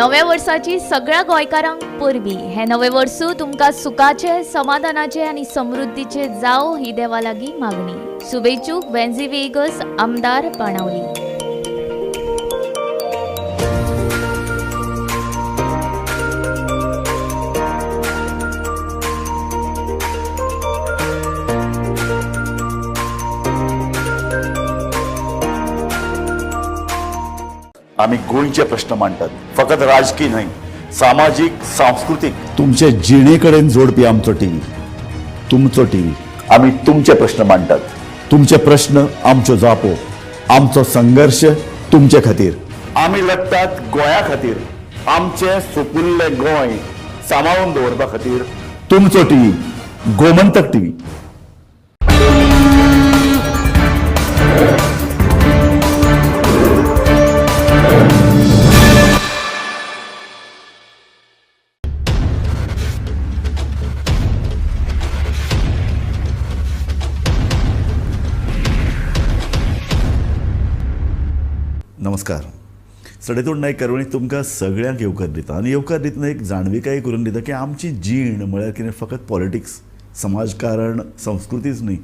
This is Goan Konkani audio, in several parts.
नव्या वर्साची सगळ्या गोंयकारांक परबी. हे नवे वर्सू तुमकां सुखाचे, समाधानाचे आनी समृद्धीचे जावं ही देवा लागीं मागणी. शुभेच्छुक वेन्झी वेगस, आमदार बाणावली. आमी गोंयचे प्रश्न मांडटात, फकत राजकी न्हय, सामाजीक, सांस्कृतीक, तुमचे जिणे कडेन जोडपी आमचो टीव्ही, तुमचो टीव्ही. आमी तुमचे प्रश्न मांडटात, तुमचे प्रश्न आमच्यो जापो, आमचो संघर्श तुमचे खातीर. आमी लडटात गोंया खातीर, आमचें सुपुल्लें गोंय सांबाळून दवरपा खातीर. तुमचो टीव्ही, गोमंतक टीव्ही. नमस्कार. सडेतोड नायक करवणी तुमकां सगळ्यांक येवकार दिता आनी येवकार दितना एक जाणविकाय करून दिता की आमची जीण म्हळ्यार कितें फकत पॉलिटिक्स, समाजकारण, संस्कृतीच न्हय,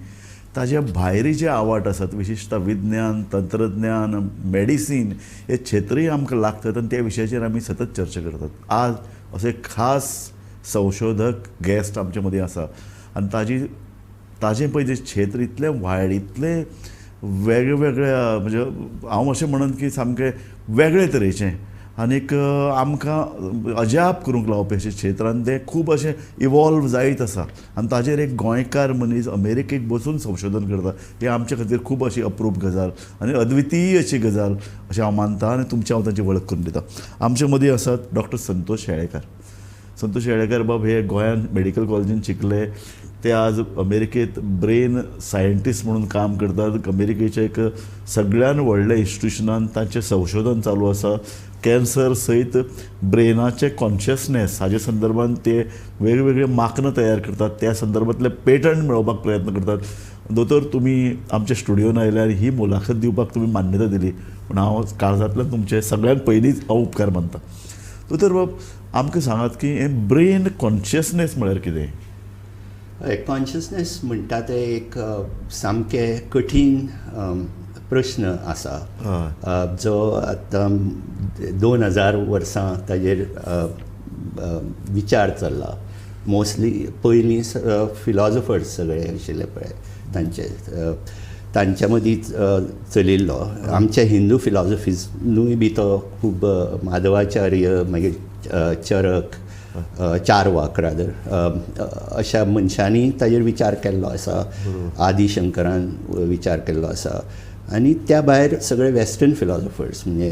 ताज्या भायरी जे आवाट आसात, विशेशतः विज्ञान, तंत्रज्ञान, मेडिसीन हे क्षेत्रय आमकां लागतात आनी त्या विशयाचेर आमी सतत चर्चा करतात. आज असो एक खास संशोधक गेस्ट आमचे मदीं आसा आनी ताजें पळय जें क्षेत्र इतलें वायड, इतलें वेगळ्या म्हणजे हांव अशें म्हणन की सामकें वेगळे तरेचें आनीक आमकां अजाप करूंक लावपी अशें क्षेत्र आनी तें खूब अशें इवॉल्व जायत आसा आनी ताजेर एक गोंयकार मनीस अमेरिकेक बसून संशोधन करता हें आमचे खातीर खूब अशी अप्रूप गजाल आनी अद्वितीय अशी गजाल अशें हांव मानता आनी तुमची हांव तांची वळख करून दिता. आमचे मदीं आसात डॉक्टर संतोष शेळेकार. संतोष शेळेकार बाब हे गोंयांत मेडिकल कॉलेजीन शिकले, ते आज अमेरिकेंत ब्रेन सायंटिस्ट म्हणून काम करतात. अमेरिकेच्या एक सगळ्यान व्हडल्या इन्स्टिट्युशनान तांचें संशोधन चालू आसा. कॅन्सर सयत ब्रेनाचें कॉन्शियसनेस हाजे संदर्भान ते वेगवेगळे माकनां तयार करतात, त्या संदर्भांतले पेटंट मेळोवपाक प्रयत्न करतात. दोतोर, तुमी आमच्या स्टुडियोन आयले आनी ही मुलाखत दिवपाक तुमी मान्यता दिली म्हूण हांव काळजांतल्यान तुमचे सगळ्यांत पयलींच हांव उपकार मानता. दोतोर बाब, आमकां सांगात की हें ब्रेन कॉन्शियसनेस म्हळ्यार कितें? हय, कॉन्शियसनेस म्हणटा तें एक सामकें कठीण प्रश्न आसा जो आतां 2000 वर्सां ताजेर विचार चल्ला. मोस्टली पयलीं फिलॉजफर्स सगळे आशिल्ले पळय तांच्या मदीं चलिल्लो. आमच्या हिंदू फिलॉजफीजनूय बी तो खूब माधवाचार्य, मागीर चरक, चारवाक रादर, अशा मनशांनी ताजेर विचार केल्लो आसा. आदी शंकरान विचार केल्लो आसा आनी त्या भायर सगळे वेस्टर्न फिलॉजफर्स म्हणजे